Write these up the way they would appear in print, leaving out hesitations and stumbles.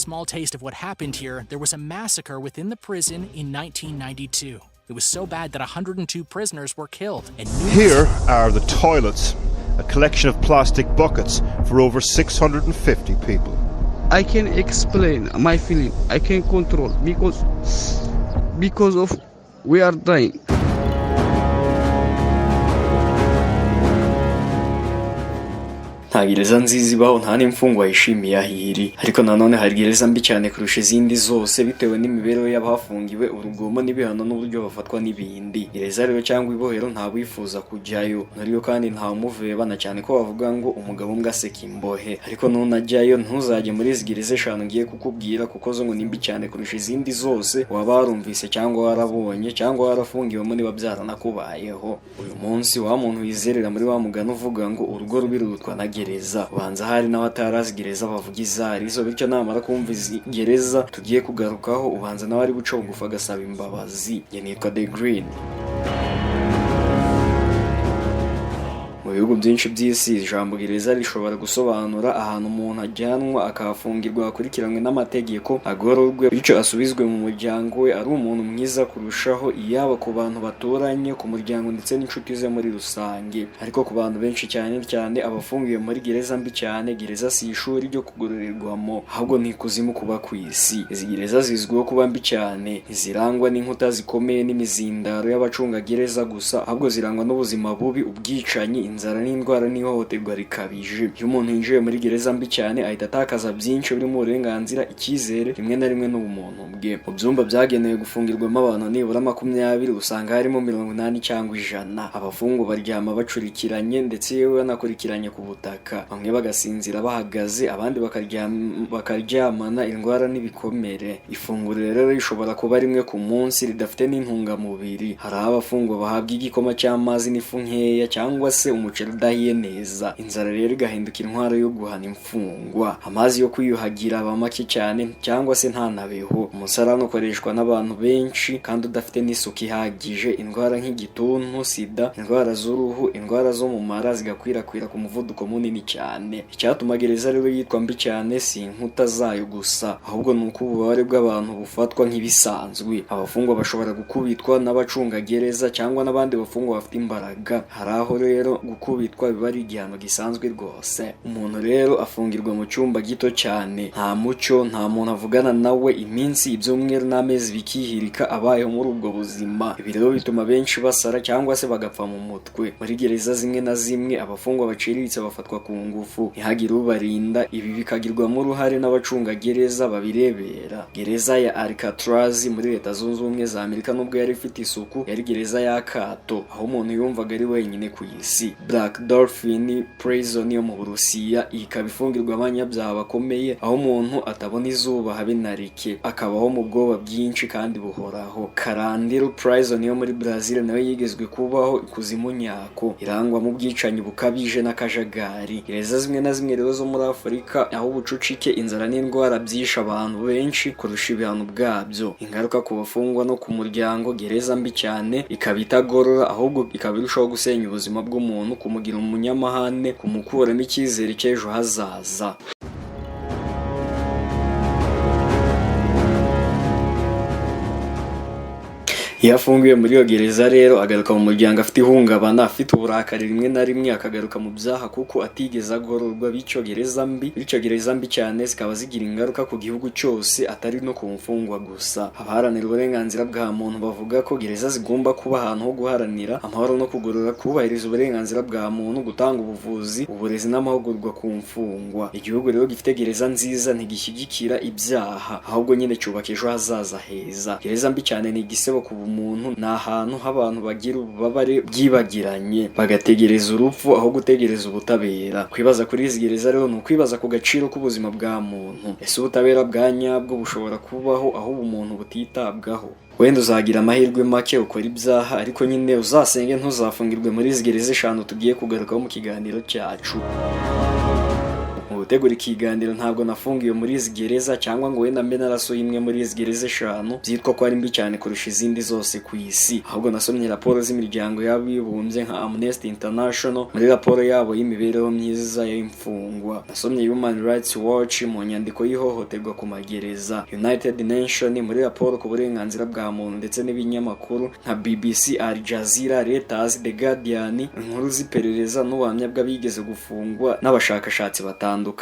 Small taste of what happened here, there was a massacre within the prison in 1992. It was so bad that 102 prisoners were killed. And Here are the toilets, a collection of plastic buckets for over 650 people. I can explain my feeling. I can control because of we are dying. Nta gereza nziza ibaho, nta n'imfungwa yishimiye aho iri. Ariko nanone hari gereza mbi cyane kurusha izindi zose, bitewe n'imibereho y'abahafungiwe, urugomo n'ibihano n'uburyo bafatwa n'ibindi. Gereza rero cyangwa ibohero, nta wifuza kujyayo nariyo, kandi nta umuveba, na cyane ko bavuga ngo umugabo mbwa aseka imbohe. Ariko nunajyayo, ntuzajye muri izi gereza eshanu ngiye kukubwira, kuko zo ngo ni mbi cyane kurusha izindi zose waba warumvise cyangwa warabonye cyangwa warafungiwemo, niba byaranakubayeho. Uyu munsi wa muntu wizerera muri wa mugani uvuga ngo urugo rubi rurutwa na gereza, ubanza hari nawe atarazi gereza bavuga izo arizo. Bityo namara kumva izi gereza tugiye kugarukaho, ubanza nawe ari buce bugufi agasaba imbabazi. Njye nitwa The Green. Mu bihugu byinshi by'isi, ijambo gereza rishobora gusobanura ahantu umuntu ajyanwa akahafungirwa, akurikiranwe n'amategeko, agororwe, bityo asubizwe mu muryango we ari umuntu mwiza kurushaho, yaba ku bantu baturanye, ku muryango ndetse n'inshuti ze muri rusange. Ariko ku bantu benshi, cyane cyane abafungiwe muri gereza mbi cyane, gereza si ishuri ryo kugororerwamo, ahubwo ni ikuzimu kuba ku isi. Izi gereza zizwiho kuba mbi cyane. Ntizirangwa n'inkuta zikomeye n'imizindaro y'abacungagereza gusa, ahubwo zirangwa n'ubuzima bubi, ubwicanyi, inzara n'indwara n'ihohoterwa rikabije. Iyo umuntu yinjiye muri gereza mbi cyane, ahita atakaza byinshi birimo uburenganzira, icyizere, rimwe na rimwe n'ubumuntu bwe. Mu byumba byagenewe gufungirwamo abantu nibura 20, usanga harimo 80 cyangwa 100. Abafungwa baryama bacurikiranye, ndetse yewe banakurikiranye ku butaka, bamwe bagasinzira bahagaze, abandi bakaryamana indwara n'ibikomere. Ifunguro rero rishobora kuba rimwe ku munsi, ridafite n'intungamubiri. Hari aho abafungwa bahabwa igikoma cy'amazi n'ifu nkeya, cyangwa se umuceri udahiye neza. Inzara rero igahinduka intwaro yo guhana imfungwa. Amazi yo kwiyuhagira aba make cyane cyangwa se ntanabeho. Umusarani ukoreshwa n'abantu benshi kandi udafite n'isuku ihagije. Indwara nk'igituntu, sida, indwara z'uruhu, indwara zo mu mara zigakwirakwira ku muvuduko munini cyane. Icyatuma gereza rero yitwa mbi cyane si inkuta zayo gusa, ahubwo ni uko ububabare bw'abantu bufatwa nk'ibisanzwe. Abafungwa bashobora gukubitwa n'abacungagereza cyangwa n'abandi bafungwa bafite imbaraga. Hari aho rero gukubitwa biba ari igihano gisanzwe rwose. Umuntu rero afungirwa mu cyumba gito cyane, nta mucyo, nta muntu avugana nawe. Iminsi, ibyumweru n'amezi bikihirika abayeho muri ubwo buzima. Ibi rero bituma benshi basara cyangwa se bagapfa mu mutwe. Muri gereza zimwe na zimwe, abafungwa baciriritse bafatwa ku ngufu, ntihagire ubarinda. Ibi bikagirwamo uruhare n'abacungagereza babirebera. Gereza ya Alcatraz muri Leta Zunze Ubumwe za Amerika, nubwo yari ifite isuku, yari gereza y'akato, aho umuntu yumvaga ari wenyine ku isi. Black Dolphin Prison yo mu Burusiya ikaba ifungirwa abanyabyaha bakomeye, aho umuntu atabona izuba habe na rike, akabaho mu bwoba bwinshi kandi buhoraho. Carandiru Prison yo muri Brazil nayo yigezwe kubaho ikuzimu nyako, irangwamo ubwicanyi bukabije n'akajagari. Gereza zimwe na zimwe rero zo muri Afurika, aho ubucucike, inzara n'indwara byishe abantu benshi kurusha ibihano ubwabyo. Ingaruka ku bafungwa no ku muryango: gereza mbi cyane ikaba itagorora, ahubwo ikaba irushaho gusenya ubuzima bw'umuntu, kumugira umunyamahane, kumukuramo icyizere cy'ejo hazaza. Iyo afungiwe muri iyo gereza rero, agaruka mu muryango afite ihungabana, afite uburakari, rimwe na rimwe akagaruka mu byaha kuko atigeze agororwa. Bityo gereza mbi cyane zikaba zigira ingaruka ku gihugu cyose, atari no ku mfungwa gusa. Abaharanira uburenganzira bwa muntu bavuga ko gereza zigomba kuba ahantu ho guharanira amahoro no kugorora, kubahiriza uburenganzira bwa muntu, gutanga ubuvuzi, uburezi n'amahugurwa ku mfungwa. Igihugu rero gifite gereza nziza ntigishyigikira ibyaha, ahubwo nyine cyubaka ejo hazaza heza. Gereza mbi cyane ni igisebo ku bumuntu, ni ahantu h'abantu bagira ububabare bwibagiranye, bagategereza urupfu aho gutegereza ubutabera. Kwibaza kuri izi gereza rero ni ukwibaza ku gaciro k'ubuzima bwa muntu. Ese ubutabera bwa nyabwo bushobora kubaho aho ubumuntu butitabwaho? Wenda uzagira amahirwe make ukora ibyaha, ariko nyine uzasenge ntuzafungirwe muri izi gereza eshanu tugiye kugarukaho mu kiganiro cyacu. Mu Mu gutegura ikiganiro, ntabwo nafungiwe muri izi gereza cyangwa ngo wenda mbe narasuye imwe muri izi gereza eshanu byitwa ko ari mbi cyane kurusha izindi zose ku isi. Ahubwo nasomye raporo z'imiryango y'abibumbye nka Amnesty International muri raporo yabo y'imibereho myiza y'imfungwa. Nasomye Human Rights Watch mu nyandiko y'ihohoterwa ku magereza, United Nation muri raporo ku burenganzira bwa muntu, ndetse n'ibinyamakuru nka BBC, Al Jazeera, Reuters, The Guardian, inkuru z'iperereza n'ubuhamya bw'abigeze gufungwa n'abashakashatsi batandukanye.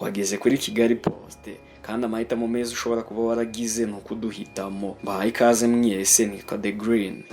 Wageze kuri Kigali Post, kandi amahitamo meza ushobora kuba waragize ni ukuduhitamo. Mbahaye ikaze mwese, nitwa The Green.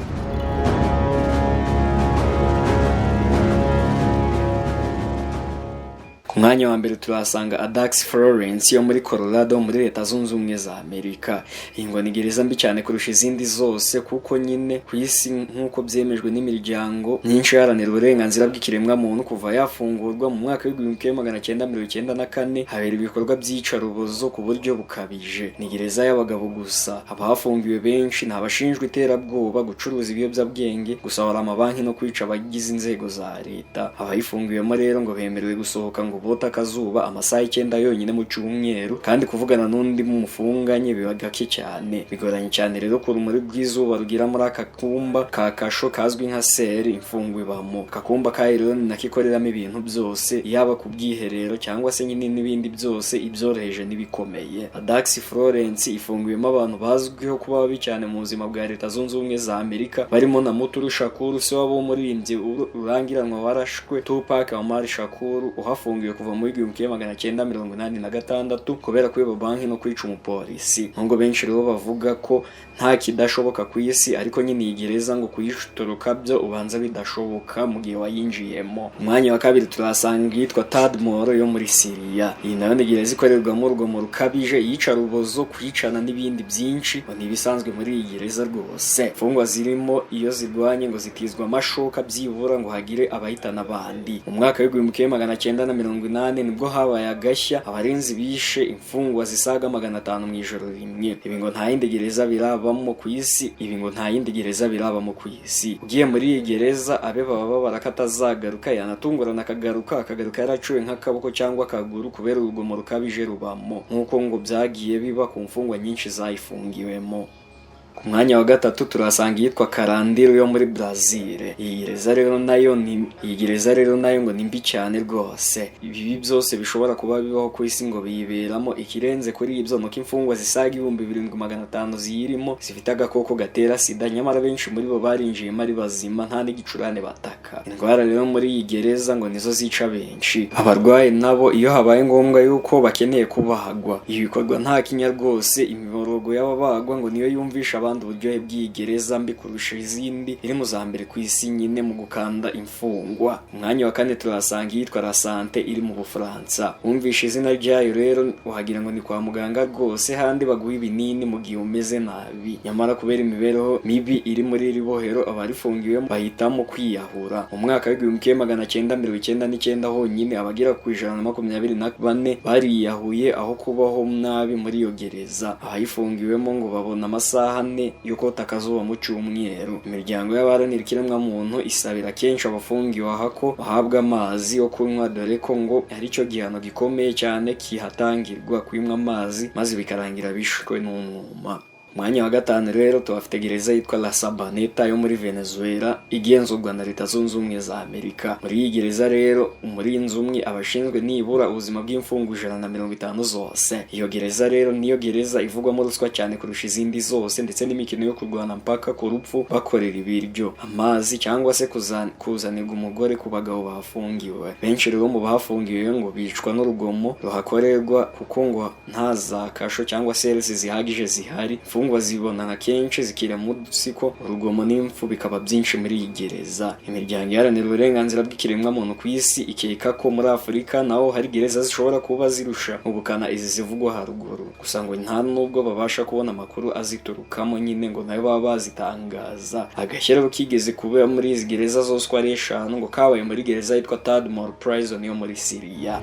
Ku mwanya wa mbere turahasanga Adax Florence yo muri Colorado, muri Leta Zunze Ubumwe za Amerika. Iyi ngo ni gereza mbi cyane kurusha izindi zose kuko nyine ku isi, nk'uko byemejwe n'imiryango myinshi iharanira uburenganzira bw'ikiremwamuntu. Kuva yafungurwa mu mwaka w'1994, habera ibikorwa by'iyicarubozo ku buryo bukabije. Ni gereza y'abagabo gusa. Abahafungiwe benshi ni abashinjwa iterabwoba, gucuruza ibiyobyabwenge, gusahura amabanki no kwica abagize inzego za leta. Abayifungiwemo rero ngo bemerewe gusohoka ngo bote akazuba amasaha 9 yonyine mu cyumweru, kandi kuvugana n'undi mufunganye biba gake cyane, bigoranye cyane. Rero ku rumuri rw'izuba rugira muri aka kumba ka kasho kazwi nka cell imfungwa ibamo. Aka kumba ka rero ni nako ikoreramo ibintu byose, yaba ku bwiherero cyangwa se nyine n'ibindi byose, ibyoroheje n'ibikomeye. Adax Florence ifungiwemo abantu bazwiho kuba babi cyane mu buzima bwa Leta Zunze Ubumwe za Amerika, barimo na Mutulu Shakur, se wabo w'umuririmbyi rurangiranwa warashwe Tupac Omar Shakur, uhafungiwe kuva muri 1986 kubera kwiba banki no kwica umupolisi. Nubwo benshi rero bavuga ko nta kidashoboka ku isi, ariko nyine iyi gereza ngo kuyitoroka byo ubanza bidashoboka mu gihe wayinjiyemo. Umwanya wa kabiri turahasanga iyitwa Tadmor yo muri Siriya. Iyi nayo ni gereza ikorerwamo urugomo rukabije, iyicarubozo, kwicana n'ibindi byinshi, ngo ni ibisanzwe muri iyi gereza rwose. Imfungwa zirimo iyo zirwanye ngo zitizwa amashoka byibura ngo hagire abahitana abandi. Mu mwaka w'1980 nibwo habaye agashya, abarinzi bishe imfungwa zisaga 500 mu ijoro rimwe. Ibi ngo nta yindi gereza birabamo ku isi. Ibi ngo nta yindi gereza birabamo ku isi. Ugiye muri iyi gereza, abe baba babara ko atazagaruka, yanatungurana akagaruka yaraciwe nk'akaboko cyangwa akaguru kubera urugomo rukabije rubamo, nk'uko ngo byagiye biba ku mfungwa nyinshi zayifungiwemo. Ku mwanya wa gatatu turahasanga iyitwa Carandiru yo muri Brazil. Iyi gereza rero nayo ngo ni mbi cyane rwose. Ibibi byose bishobora kuba bibaho ku isi ngo biyiberamo. Ikirenze kuri ibyo nuko imfungwa zisaga 7500 ziyirimo zifite agakoko gatera sida, nyamara benshi muri bo barinjiyemo ari bazima, nta n'igicurane bataka. Indwara rero muri iyi gereza ngo nizo zica benshi. Abarwayi nabo iyo habaye ngombwa yuko bakeneye kubagwa, ibi bikorwa nta kinya rwose. Imiborogo y'ababagwa ngo niyo yumvisha abandi uburyohe bw'iyi gereza mbi kurusha izindi, iri mu za mbere ku isi nyine mu gukanda imfungwa. Umwanya wa kane turahasanga iyitwa La Sante iri mu Bufaransa. Wumvishe izina ryayo rero wagira ngo ni kwa muganga rwose, handi baguha ibinini mu gihe umeze nabi. Nyamara kubera imibereho mibi iri muri iri bohero, abarifungiwemo bahitamo kwiyahura. Mu mwaka w'1999 honyine, abagera ku 124 bariyahuye aho kubaho nabi muri iyo gereza. Abayifungiwemo ngo babona amasaha 4 yo kota akazuba mu cyumweru. Imiryango y'abaharanira ikiremwamuntu isabira kenshi abafungiwe aha ko bahabwa amazi yo kunywa, dore ko ngo ari cyo gihano gikomeye cyane kihatangirwa, kunywa amazi, maze bikarangira bishwe n'umwuma. Umwanya wa gatanu rero tuhafite gereza yitwa La Sabaneta yo muri Venezuela, igenzurwa na Leta Zunze Ubumwe za Amerika. Muri iyi gereza rero, umurinzi umwe abashinzwe nibura ubuzima bw'imfungwa 150 zose. Iyo gereza rero niyo gereza ivugwamo ruswa cyane kurusha izindi zose, ndetse n'imikino yo kurwana mpaka ku rupfu bakorera ibiryo, amazi cyangwa se kuzanirwa umugore ku bagabo bafungiwe. Benshi rero mu bahafungiwe ngo bicwa n'urugomo ruhakorerwa, kuko ngo nta za kasho cyangwa cells zihagije zihari. Imfungwa zibonana kenshi zikira mu dutsiko, urugomo n'impfu bikaba byinshi muri iyi gereza. Imiryango iharanira uburenganzira bw'ikiremwamuntu ku isi ikeka ko muri Afurika naho hari gereza zishobora kuba zirusha ubukana izi zivugwa haruguru, gusa ngo nta nubwo babasha kubona amakuru aziturukamo nyine ngo nayo baba bazitangaza. Agashyiraho kigeze kuba muri izi gereza zose uko ari eshanu ngo kabaye muri gereza yitwa Tadmor Prison yo muri Siriya.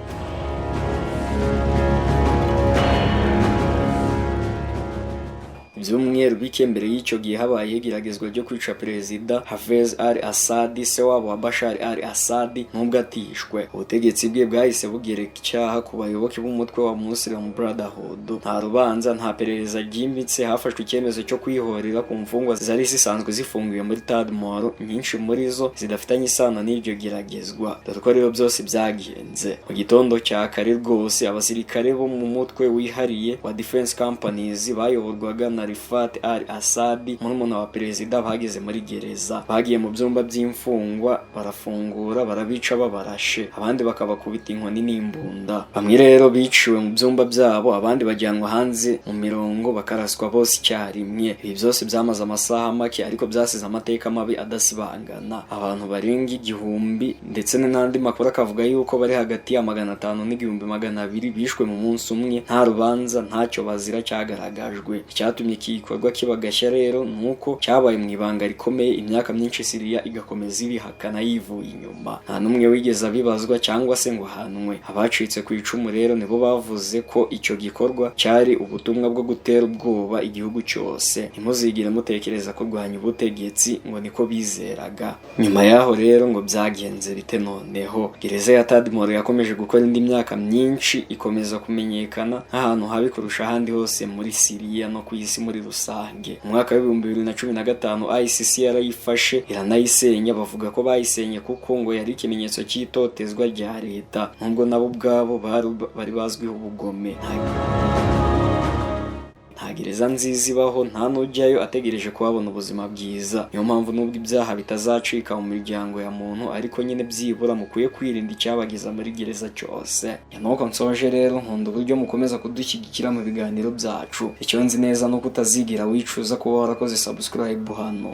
Ibyumweru bike mbere y'icyo gihe, habayeho igeragezwa ryo kwica Perezida Hafez al Assad, se wabo wa Bashar al Assad. Nubwo atishwe, ubutegetsi bwe bwahise bugereka icyaha ku bayoboke b'umutwe wa Muslim Brotherhood. Nta rubanza, nta perereza ryimbitse, hafashwe icyemezo cyo kwihorera ku mfungwa zari zisanzwe zifungiwe muri Tadmor, nyinshi muri zo zidafitanye isano n'iryo geragezwa. Dore uko rero byose byagenze. Mu gitondo cya kare rwose, abasirikare bo mu mutwe wihariye wa Defense Companies bayoborwaga na Rifat al Assad, murumuna wa perezida, bageze muri gereza. Bagiye mu byumba by'imfungwa, barafungura, barabica babarashe, abandi bakabakubita inkoni n'imbunda. Bamwe rero biciwe mu byumba byabo, abandi bajyanwa hanze mu mirongo, bakaraswa bose icyarimwe. Ibi byose byamaze amasaha make, ariko byasize amateka mabi adasibangana. Abantu barenga 1000, ndetse n'andi makuru akavuga yuko bari hagati ya 500 n'1200, bishwe mu munsi umwe, nta rubanza, ntacyo bazira cyagaragajwe. Icyatumye iki gikorwa kiba gashya rero ni uko cyabaye mu ibanga rikomeye. Imyaka myinshi Siriya igakomeza ibihakana yivuye inyuma. Nta n'umwe wigeze abibazwa cyangwa se ngo ahanwe. Abacitse ku icumu rero nibo bavuze ko icyo gikorwa cyari ubutumwa bwo gutera ubwoba igihugu cyose: "Ntimuzigire mutekereza kurwanya ubutegetsi," ngo niko bizeraga. Nyuma yaho rero ngo byagenze bite noneho? Gereza ya Tadmor yakomeje gukora indi myaka myinshi, ikomeza kumenyekana nk'ahantu habi kurusha ahandi hose muri Siriya no ku isi muri rusange. Mu mwaka wa 2015, ICC yarayifashe iranayisenya. Bavuga ko bayisenye kuko ngo yari ikimenyetso cy'itotezwa rya leta, nubwo nabo ubwabo bari bazwiho ubugome. Nta gereza nziza ibaho, nta n'ujyayo ategereje kuhabona ubuzima bwiza. Niyo mpamvu, nubwo ibyaha bitazacika mu miryango ya muntu, ariko nyine byibura mukwiye kwirinda icyabageza muri gereza cyose. Nuko nsoje rero, nkunda uburyo mukomeza kudushyigikira mu biganiro byacu. Icyo nzi neza ni uko utazigera wicuza kuba warakoze subscribe hano.